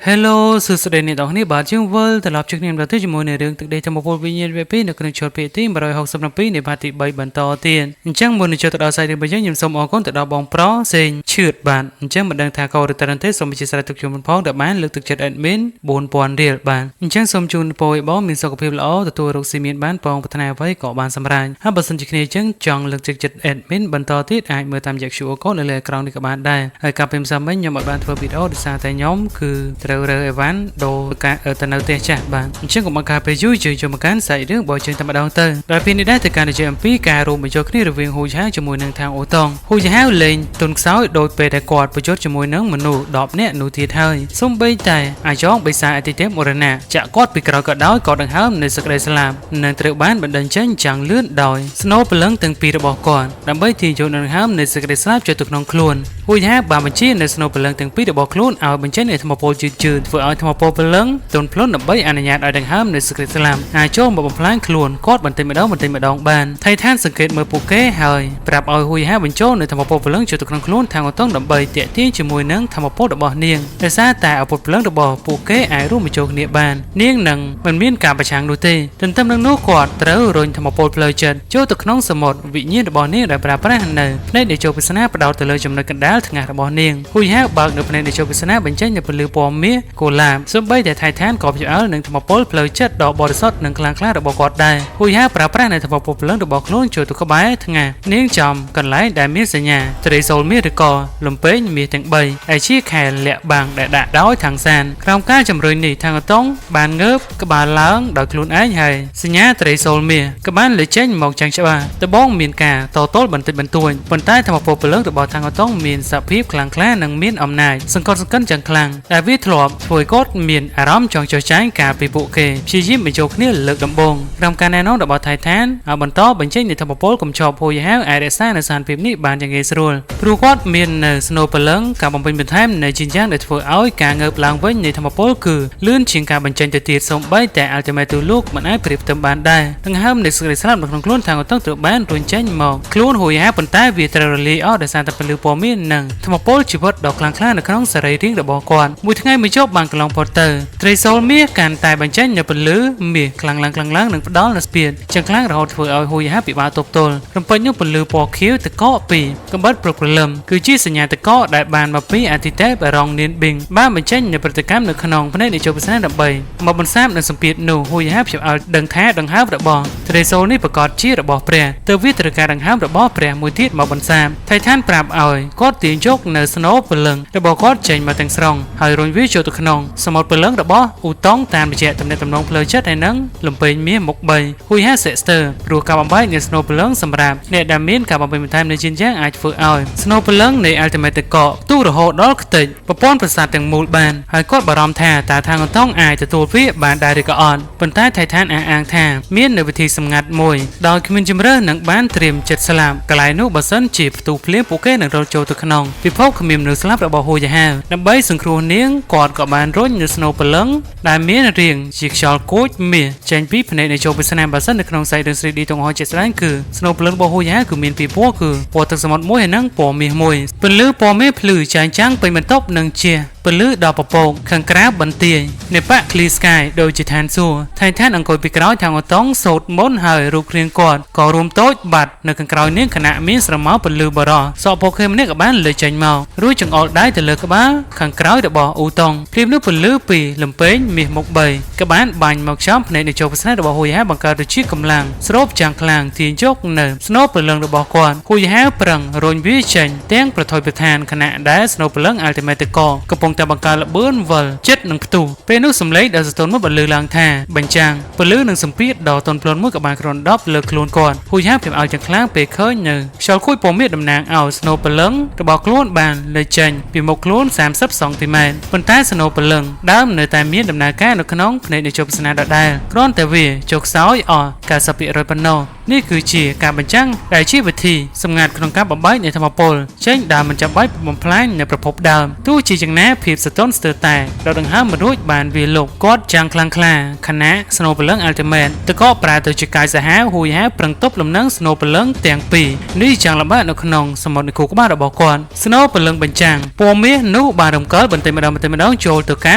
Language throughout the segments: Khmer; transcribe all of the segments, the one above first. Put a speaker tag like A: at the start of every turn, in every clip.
A: Hello សួស្តីអ្នកទាំងអស់គ្នាបាទយើងវិលត្រឡប់ជួបគ្នាម្ដងទៀតជាមួយនឹងរឿងទឹកដីធម្មពលវិញ្ញាណវគ្គ2នៅក្នុងឈុតភាគទី167នៃផាទី3បន្តទៀតអញ្ចឹងមុននឹងចូលទៅដល់សាច់រឿងរបស់យើងខ្ញុំសូមអរគុណទៅដល់បងប្រុសសេងឈឿតបាទអញ្ចឹងមិនដឹងថាកោឬត្រឹមទេសូមអធិស្ឋានទុកជុំផងដែលបានលើកទឹកចិត្ត admin 4000រៀលបាទអញ្ចឹងសូមជូនពរឲ្យបងមានសុខភាពល្អទទួលរោគស៊ីមានបានបងប្រាថ្នាអ្វីក៏បានសម្រេចហើយបើសិនជាគ្នាអញ្ចឹងចង់លើកទឹកចិត្ត admin បន្តទៀតអាចមើលតាមរយៈ QR code នៅលើអេក្រង់នេះក៏បានដែរហើយកាលពីម្សិលមិញខ្ញុំអត់បានធ្វើវីដេអូដោយសារតែខ្ញុំគឺត្រូវរើអីវ៉ាន់ដូរការទៅនៅផ្ទះចាស់បាទអញ្ចឹងកុំបង្ការពេលយូរយើងចូលមកកាន់សាច់រឿងរបស់យើងតែម្ដងទៅដោយពេលនេះដែរទៅការនិយាយអំពីការរួមបញ្ចូលគ្នារវាងហ៊ូឆាជាមួយនឹងທາງអូតងហ៊ូឆាលេងទុនខ្សោយដោយពេលដែលគាត់ប្រយុទ្ធជាមួយនឹងមនុស្ស10នាក់នោះទៀតហើយសូម្បីតែអាចងបិសាអតិទេពមរណៈចាក់គាត់ពីក្រោយក៏ដោយក៏ដង្ហើមនៃសក្តីស្លាប់នឹងត្រូវបានបណ្ដេញចេញយ៉ាងលឿនដោយស្នូព្រលឹងទាំងពីររបស់គាត់ដើម្បីទាញយកដង្ហើមនៃសេចក្តីស្លាប់ចូលទៅក្នុងខ្លួនហ៊ូឆាបានបញ្ជានៅស្នូព្រលឹងទាំងពីររបស់ខ្លួនឲ្យបញ្ចេញនូវធម៌ពលជឿនជឿនធ្វើឲ្យធម៌ពលព្រលឹងទន់ភ្លន់ដើម្បីអនុញ្ញាតឲ្យដង្ហើមនៃសេចក្តីស្លាប់អាចចូលមកបំផ្លាញខ្លួនគាត់បន្តិចម្ដងបន្តិចម្ដងបានថៃឋានសង្កេតមើលពួកគេហើយប្រាប់ឲ្យហ៊ុយហាបញ្ចូលនៅធម៌ពលព្រលឹងចូលទៅក្នុងខ្លួនខាងអតុងដើម្បីតាក់ទាញជាមួយនឹងធម៌ពលរបស់នាងដោយសារតែអាវុធព្រលឹងរបស់ពួកគេអាចរួមបញ្ចូលគ្នាបាននាងនឹងមិនមានការប្រឆាំងនោះទេទន្ទឹមនឹងនោះគាត់ត្រូវរុញធម៌ពលផ្លូវចិត្តចូលទៅក្នុងសមុទ្រវិញ្ញាណរបស់នាងដែលប្រើប្រាស់នៅភ្នែកនៃចូលពិសនាផ្ដោតទៅលើចំណុចកណ្ដាលថ្ងាសរបស់នាងហ៊ុយហាបើកនៅភ្នែកនៃចូលពិសនាបញ្ចេញនៅពន្លឺពណ៌មាសកូឡាបសូម្បីតែថៃឋានក៏ភ្ញាក់នឹងធម៌ពលផ្លូវចិត្តដ៏បរិសុទ្ធនិងខ្លាំងក្លារបស់គាត់ដែរហ៊ុយហាប្រើប្រាស់នៅធម៌ពលព្រលឹងរបស់ខ្លួនចូលទៅក្បែរថ្ងាសនាងចំកន្លែងដែលមានសញ្ញាត្រីសូលមាសឬក៏លំពេងមាសទាំង3ដែលជាខែលលាក់បាំងដែលដាក់ដោយខាងសានក្រោមការជំរុញនេះខាងអតុងបានងើបក្បាលឡើងដោយខ្លួនឯងហើយសញ្ញាត្រីសូលមាសក៏បានលេចចេញមកចាំងច្បាស់ដបងមានការតទល់បន្តិចបន្តួចប៉ុន្តែធម៌ពលព្រលឹងរបស់ខាងអតុងមានសភាពខ្លាំងក្លានិងមានអំណាចសង្កត់សង្កិនយ៉ាងខ្លាំងដែលវាធ្លាប់ធ្វើឲ្យគាត់មានអារម្មណ៍ចង់ចុះចាញ់កាលពីពួកគេព្យាយាមបញ្ចូលគ្នាលើកដំបូងក្រោមការណែនាំរបស់ថៃឋានឲ្យបន្តបញ្ចេញនៃធម៌ពលកំចប់ហួយហៅអាចរក្សានៅស្ថានភាពនេះបានយ៉ាងងាយស្រួលព្រោះគាត់មាននៅស្នូព្រលឹងការបំពេញបន្ថែមនៃជីនយ៉ាងដែលធ្វើឲ្យការងើបឡើងវិញនៃធម៌ពលគឺលឿនជាងការបញ្ចេញទៅទៀតសូម្បីតែ Ultimate លោកមិនអាចប្រៀបផ្ទឹមបានដែរដង្ហើមនៃសេចក្តីស្លាប់នៅក្នុងខ្លួនខាងអតុងត្រូវបានរុញចេញមកខ្លួនហួយហៅប៉ុន្តែវាត្រូវរលាយអស់ដោយសារតែពលឺពណ៌មាសនិងធម៌ពលជីវិតដ៏ខ្លាំងក្លានៅក្នុងសរីរាង្គរបស់គាត់មួយថ្ងៃមួយយប់បានកន្លងផុតទៅត្រីសូលមាសកាន់តែបញ្ចេញនូវពលឺមាសខ្លាំងឡើងខ្លាំងឡើងនិងផ្ដល់នូវស្ពានចឹងខ្លាំងរហូតធ្វើឲ្យហួយហាពិបាកទប់ទល់រំពេចនោះពលឺពណ៌ខៀវតកកពីកំបិតព្រឹកព្រលឹមគឺជាសញ្ញាតកកដែលបានមកពីអតិទេពរងនានប៊ីងបានបញ្ចេញនូវប្រតិកម្មនៅក្នុងភ្នែកនៃជោពិសាដើម្បីមកបន្សាបនៅសម្ពាធនោះហួយហាភ្ជាប់ឲ្យដឹងថាដង្ហើមរបស់ត្រីសូលនេះប្រកាសជារបស់ព្រះទើបវាត្រូវការដង្ហើមរបស់ព្រះមួយទៀតមកបន្សាបថៃឋានប្រាប់ឲ្យគាត់ទាញយកនៅស្នូព្រលឹងរបស់គាត់ចេញមកទាំងស្រុងហើយរុញវាចូលទៅក្នុងសមុទ្រព្រលឹងរបស់អ៊ូតុងតាមរយៈទំនាក់ទំនងផ្លូវចិត្តហើយនឹងលំពេងមាសមុខ3ហ៊ុយហាសេស្ទ័រព្រោះការបំបែកនៃស្នូព្រលឹងសម្រាប់អ្នកដែលមានការបំពេញបន្ថែមនៃជីនយ៉ាងអាចធ្វើឲ្យស្នូព្រលឹងនៃ Ultimate តកផ្ទុះរហូតដល់ខ្ទេចប្រព័ន្ធប្រសាទទាំងមូលបានហើយគាត់បារម្ភថាតើທາງអតុងអាចទទួលវាបានដែរឬក៏អត់ប៉ុន្តែថៃឋានអះអាងថាមាននៅវិធីសម្ងាត់មួយដោយគ្មានជំរឿនឹងបានត្រៀមចិត្តស្លាប់កន្លែងនោះបើសិនជាផ្ទុះភ្លាមពួកគេនឹងរត់ចូលទៅក្នុងពិភពគ្មានមនុស្សស្លាប់របស់ហ៊ូយ៉ាហាវដើម្បីសង្គ្រោះនាងគាត់ក៏បានរុញនៅស្នូព្រលឹងដែលមានរាងជាខ្យល់គួចមាសចេញពីភ្នែកនៃចូលពិសនាបើសិននៅក្នុងសាច់រឿង 3D ទាំងអស់ជាស្ដែងគឺស្នូព្រលឹងរបស់ហ៊ូយ៉ាហាវគឺមានពីរពណ៌គឺពណ៌ទឹកសមុទ្រមួយហើយនិងពណ៌មាសមួយពន្លឺពណ៌មាសភ្លឺចែងចាំងពេញបន្ទប់និងជាពន្លឺដល់ពពកខាងក្រៅបន្ទាយនៃប៉ាក់ Clear Sky ដូចជាឋានសួគ៌ថៃឋានអង្គុយពីក្រោយខាងអូតុងសូត្រមន្តហើយរូបរាងគាត់ក៏រួមតូចបាត់នៅខាងក្រោយនាងខណៈមានស្រមោលពន្លឺបរោះសក់ពកគេម្នាក់ក៏បានលើចេញមករួចចង្អុលដៃទៅលើក្បាលខាងក្រោយរបស់អ៊ូតុងភ្លាមនោះពន្លឺពីលំពេងមាសមុខ3ក៏បានបាញ់មកចំភ្នែកនៃចូលប្រស្នារបស់ហ៊ុយហាបង្កើតទៅជាកម្លាំងស្រូបចាំងខ្លាំងទាញយកនៅស្នូព្រលឹងរបស់គាត់ហ៊ុយហាប្រឹងរុញវាចេញទាំងប្រថុយប្រឋានខណៈដែលស្នូព្រលឹង Ultimate កកំពុងតែបង្កើតល្បឿនវិលចិត្តនឹងផ្ទុះពេលនោះសំឡេងដែលសទន់មួយបន្លឺឡើងថាបញ្ចាំងពលឺនឹងសម្ពាធដ៏ទន់ភ្លន់មួយក៏បានគ្រាន់ដប់លើខ្លួនគាត់ហ៊ុយហាភ្ញាក់ឲ្យយ៉ាងខ្លាំងពេលឃើញនៅខ្យល់គួយពណ៌មាសតំណាងឲ្យស្នូព្រលឹងរបស់ខ្លួនបានលើចេញពីមុខខ្លួន30សង់ទីម៉ែត្រប៉ុន្តែស្នូព្រលឹងដើមនៅតែមានដំណើរការនៅក្នុងភ្នែកនៃជពិសនាដដែលគ្រាន់តែវាចុះខ្សោយអស់90%ប៉ុណ្ណោះ នេះគឺជាការបញ្ចាំងដែលជាវិធីសម្ងាត់ក្នុងការបំបែកនៃធម៌ពលចេញដែលមិនចាំបាច់បំផ្លាញនៅប្រភពដើមទោះជាយ៉ាងណាភាពសទន់ស្ទើរតែដកដង្ហើមមិនរួចបានវាលុកគាត់ចាំងខ្លាំងក្លាខណៈស្នូព្រលឹង Ultimate តកប្រែទៅជាកាយសាហាវហួយហាវប្រឹងទប់លំនឹងស្នូព្រលឹងទាំងពីរនេះចាំងលំបាកនៅក្នុងសមុទ្រនៃខួរក្បាលរបស់គាត់ស្នូព្រលឹងបញ្ចាំងពណ៌មាសនោះបានរំកិលបន្តិចម្ដងបន្តិចម្ដងចូលទៅកា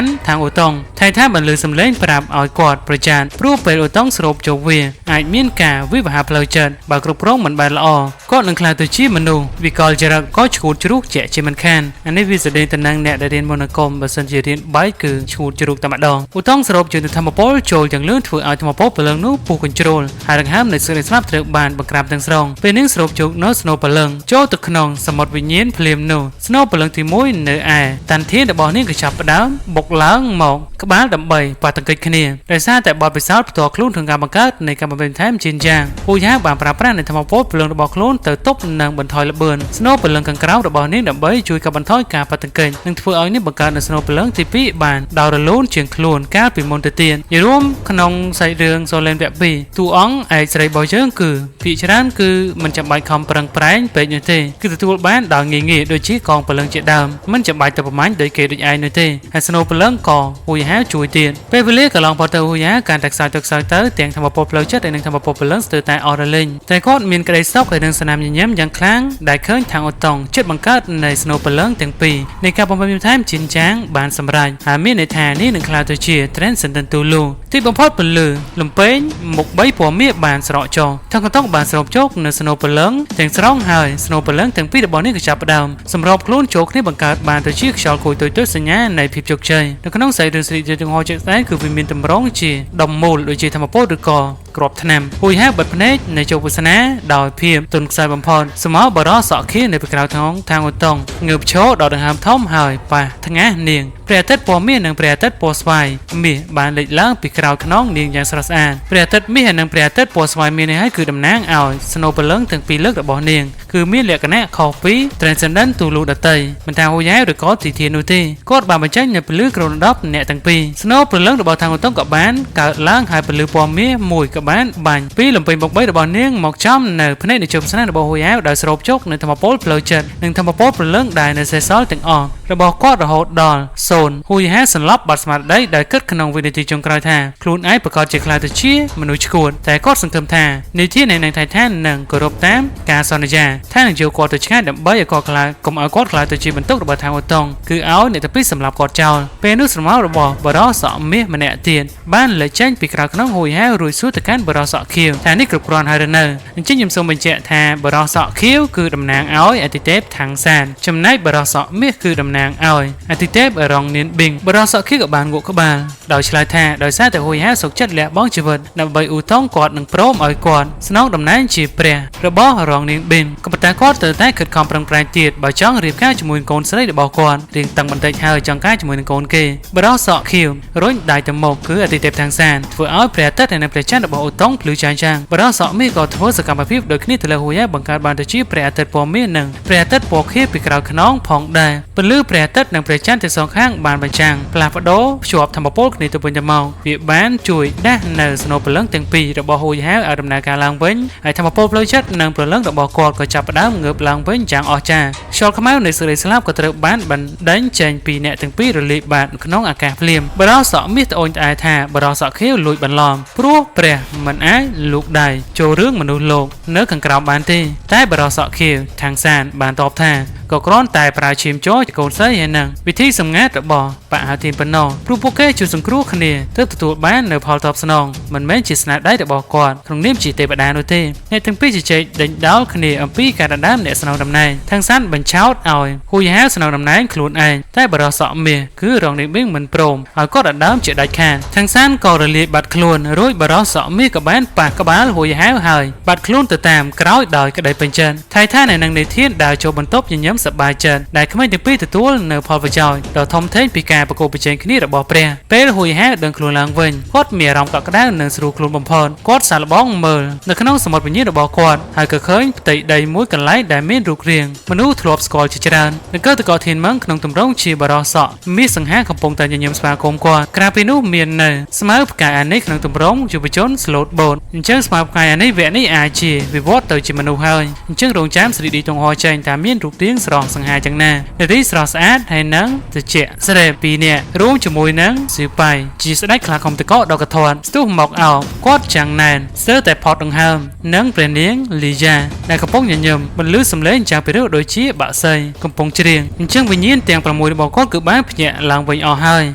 A: ន់ខាងអូតុងថៃថាបានលើសំឡេងប្រាប់ឲ្យគាត់ប្រចានព្រោះពេលអូតុងស្រូបចូលវាអាចមានការវិវហាផ្លូវចិត្តបើគ្រប់គ្រងមិនបានល្អគាត់នឹងក្លាយទៅជាមនុស្សវិកលចរិតក៏ឈួតជ្រុះជាក់ជាមិនខានអានេះវាស្ដីទៅនឹងអ្នកដែលរៀនមន្តកុំបើសិនជារៀនបែកគឺឈួតជ្រុះតែម្ដងអូតុងស្រូបជឿនទៅធម្មពលចូលយ៉ាងលឿនធ្វើឲ្យធម្មពលព្រលឹងនោះពុះកញ្ជ្រោលហើយដង្ហើមនៃសេចក្តីស្លាប់ត្រូវបានបង្ក្រាបទាំងស្រុងពេលនេះស្រូបជោគនៅស្នូព្រលឹងចូលទៅក្នុងសមុទ្រវិញ្ញាណភ្លាមនោះស្នូព្រលឹងទី1នៅឯតាន់ធានរបស់នាងក៏ចាប់ផ្ដើមបុកឡើងមកក្បាលដើម្បីប៉ះទង្គិចគ្នាដោយសារតែបទពិសោធន៍ផ្ទាល់ខ្លួនក្នុងការបង្កើតនៃការបំពេញថែមជាយ៉ាងពូយ៉ាបានប្រើប្រាស់នៃធម្មពលព្រលឹងរបស់ខ្លួនទៅទប់និងបន្ថយល្បឿនស្នូព្រលឹងខាងក្រៅរបស់នាងដើម្បីជួយកាត់បន្ថយការប៉ះទង្គិចនិងធ្វើឲ្យនាងបង្កើតនូវស្នូព្រលឹងទី2បានដោយរលូនជាងខ្លួនកាលពីមុនទៅទៀតនិយាយរួមក្នុងសាច់រឿងសូឡែនវគ្គ2តួអង្គឯកស្រីរបស់យើងគឺភាគច្រើនគឺមិនចាំបាច់ខំប្រឹងប្រែងពេកនោះទេគឺទទួលបានដោយងាយងាយដូចជាកងព្រលឹងជាដើមមិនចាំបាច់ទៅប្រមាញ់ដោយគេដូចឯងនោះទេហើយស្នូព្រលឹងក៏ហួយហាវជួយទៀតពេលវេលាកន្លងផុតទៅហួយហាវកាន់តែខ្សោយទៅខ្សោយទៅទាំងធម្មពលផ្លូវចិត្តនិងធម្មពលព្រលឹងស្ទើរតែអស់រលីងតែគាត់មានក្តីសុខហើយនឹងស្នាមញញឹមយ៉ាងខ្លាំងដែលឃើញខាងអូតុងចិត្តបង្កើតនៃស្នូព្រលឹងទាំងពីរនៃការបំពេញបន្ថែមជីនចាងបានសម្រេចហើយមានន័យថានេះនឹងក្លាយទៅជា Transcendent Tulu ទីបំផុតពលឺលំពេងមុខ3ពណ៌មាសបានស្រកចុះថងកតុងបានស្រូបជោគនៅស្នូព្រលឹងទាំងស្រុងហើយស្នូព្រលឹងទាំងពីររបស់នេះក៏ចាប់ផ្ដើមសម្របខ្លួនចូលគ្នាបង្កើតបានទៅជាខ្យល់គួយតូចៗសញ្ញានៃភាពជោគជ័យនៅក្នុងសាច់រឿងស្រីទាំងហោជាក់ស្ដែងគឺវាមានតម្រងជាដុំមូលដូចជាធម្មពលឬក៏ក្របថ្នាំហួយហាបិទភ្នែកនៃជោគវាសនាដោយភាពទន់ខ្សោយបំផុតសមោបរោះសក់ខៀនៅពីក្រៅថងខាងអូតុងងើបឈរដល់ដង្ហើមធំហើយប៉ះថ្ងាសនាងព្រះអាទិត្យពណ៌មាសនិងព្រះអាទិត្យពណ៌ស្វាយមាសបានលេចឡើងពីក្រៅខ្នងនាងយ៉ាងស្រស់ស្អាតព្រះអាទិត្យមាសនិងព្រះអាទិត្យពណ៌ស្វាយមាសនេះហើយគឺតំណាងឲ្យស្នូព្រលឹងទាំងពីរលើករបស់នាងគឺមានលក្ខណៈខុសពី Transcendent ទូលូដតីមិនថាហូយ៉ែឬក៏ទីធាននោះទេគាត់បានបញ្ចេញនៅពលឺក្រុមដប់អ្នកទាំងពីរស្នូព្រលឹងរបស់ខាងអូតុងក៏បានកើតឡើងហើយពលឺពណ៌មាសមួយក៏បានបាញ់ពីលំពេញបុក3របស់នាងមកចំនៅភ្នែកនៃជុំស្នេហ៍របស់ហូយ៉ែដោយស្រូបជោគនៅធម្មពលផ្លូវចិត្តនិងធម្មពលព្រលឹងដែលនៅសេសសល់ទាំងអស់របស់គាត់រហូតដល់0ហួយហាសន្លប់បាត់ស្មារតីដោយគិតក្នុងវិនាទីចុងក្រោយថាខ្លួនឯងប្រកាសជាខ្លាចទៅជាមនុស្សឈួតតែគាត់សង្ឃឹមថានីតិនៃនឹងថៃឋាននឹងគោរពតាមការសន្យាថានឹងយកគាត់ទៅឆ្ងាយដើម្បីឲ្យគាត់ខ្លាចកុំឲ្យគាត់ខ្លាចទៅជាបន្ទុករបស់ខាងអូតុងគឺឲ្យអ្នកទាំងពីរសម្លាប់គាត់ចោលពេលនោះស្រមោលរបស់បរោះសក់មាសម្នាក់ទៀតបានលេចចេញពីក្រៅក្នុងហួយហារួចសួរទៅកាន់បរោះសក់ខៀវថានេះគ្រប់គ្រាន់ហើយឬនៅអញ្ចឹងខ្ញុំសូមបញ្ជាក់ថាបរោះសក់ខៀវគឺតំណាងឲ្យអតិទេពខាងសានចំណែកបរោះសក់មាសគឺតំណាងឲ្យអតិទេពរងនានប៊ីងបរោះសក់ខៀវក៏បានងក់ក្បាលដោយឆ្លើយថាដោយសារតែហួយហាសុកចិត្តលះបង់ជីវិតដើម្បីអ៊ូតុងគាត់នឹងព្រមឲ្យគាត់ស្នងតំណែងជាព្រះរបស់រងនាងប៊ីងក៏ប៉ុន្តែគាត់ត្រូវតែខិតខំប្រឹងប្រែងទៀតបើចង់រៀបការជាមួយកូនស្រីរបស់គាត់រៀងតឹងបន្តិចហើយចង់ការជាមួយនឹងកូនគេបរោះសក់ខៀវរុញដៃទៅមុខគឺអតិទេពខាងសានធ្វើឲ្យព្រះអាទិត្យនិងព្រះច័ន្ទរបស់អូតុងភ្លឺចាងចាងបរោះសក់មាសក៏ធ្វើសកម្មភាពដូចគ្នាទៅលើហួយបង្កើតបានទៅជាព្រះអាទិត្យពណ៌មាសនិងព្រះអាទិត្យពណ៌ខៀវពីក្រៅខ្នងផងដែរពន្លឺព្រះអាទិត្យនិងព្រះច័ន្ទទាំងសងខាងបានបញ្ចាំងផ្លាស់ប្ដូរភ្ជាប់ធម្មពលគ្នាទៅវិញទៅមកវាបានជួយដាស់នៅស្នូព្រលឹងទាំងពីររបស់ហួយហាវឲ្យដំណើរការឡើងវិញហើយធម្មពលផ្លូវចិត្តនិងព្រលឹងរបស់គាត់ក៏ចាប់ផ្ដើមងើបឡើងវិញយ៉ាងអស្ចារ្យខ្យល់ខ្មៅនៃសេចក្តីស្លាប់ក៏ត្រូវបានបណ្ដេញចេញពីអ្នកទាំងពីររលាយបាតក្នុងអាកាសភ្លាមបរោះសក់មាសត្អូញត្អែថាបរោះសក់ខៀវលួចបន្លំព្រោះព្រះមិនអាចលូកដៃចូលរឿងមនុស្សលោកនៅខាងក្រោមបានទេតែបរោះសក់ខៀវខាងសានបានតបថាក៏គ្រាន់តែប្រើឈាមជ័រកូនស្រីហើយនឹងវិធីសម្ងាត់របស់បហាធានប៉ុណ្ណោះព្រោះពួកគេជួយសង្គ្រោះគ្នាទើបទទួលបាននៅផលតបស្នងមិនមែនជាស្នាដៃរបស់គាត់ក្នុងនាមជាទេវតានោះទេអ្នកទាំងពីរជជែកដេញដោលគ្នាអំពីការដណ្ដើមអ្នកស្នងតំណែងខាងសានបញ្ឆោតឲ្យហួយហាវស្នងតំណែងខ្លួនឯងតែបរោះសក់មាសគឺរងនាងប៊ីងមិនព្រមឲ្យគាត់ដណ្ដើមជាដាច់ខាតខាងសានក៏រលាយបាត់ខ្លួនរួចបរោះសក់មាសក៏បានប៉ះក្បាលហួយហាវហើយបាត់ខ្លួនទៅតាមក្រោយដោយក្តីពេញចិត្តថៃថានៅនឹងនិធានដើរចូលបន្ទប់ញញឹមសប្បាយចិត្តដែលក្មេងទាំងពីរទទួលនៅផលប្រយោជន៍ដ៏ធំធេងពីការ ការប្រកួតប្រជែងគ្នារបស់ព្រះពេលហ៊ុយហាដឹងខ្លួនឡើងវិញគាត់មានអារម្មណ៍កក់ក្ដៅនិងស្រួលខ្លួនបំផុតគាត់សាកល្បងមើលនៅក្នុងសមុទ្រវិញ្ញាណរបស់គាត់ហើយក៏ឃើញផ្ទៃដីមួយកន្លែងដែលមានរូបរាងមនុស្សធ្លាប់ស្គាល់ជាច្រើននឹងកើតតកធានមឹងក្នុងទម្រង់ជាបរោះសក់មាសសង្ហាកំពុងតែញញឹមស្វាគមន៍គាត់ក្រៅពីនោះមាននៅស្មៅផ្កាយអានេះក្នុងទម្រង់យុវជនស្លូតបូតអញ្ចឹងស្មៅផ្កាយអានេះវគ្គនេះអាចជាវិវត្តទៅជាមនុស្សហើយអញ្ចឹងរងចាំ 3D តុងហោចែងថាមានរូបរាងស្រស់សង្ហាយ៉ាងណានារីស្រស់ស្អាតហើយនឹងត្រជាក់ស្រេពីរនាក់រួមជាមួយនឹងស៊ឺប៉ៃជាស្ដេចខ្លាខំតកដ៏កធាត់ស្ទុះមកអោបគាត់ចាំងណែនស្ទើរតែផតដង្ហើមនិងព្រះនាងលីយ៉ាដែលកំពុងញញឹមបន្លឺសំឡេងចាំងពីរោះដូចជាបាក់សីកំពុងច្រៀងអញ្ចឹងវិញ្ញាណទាំង6របស់គាត់គឺបានភ្ញាក់ឡើងវិញអស់ហើយ។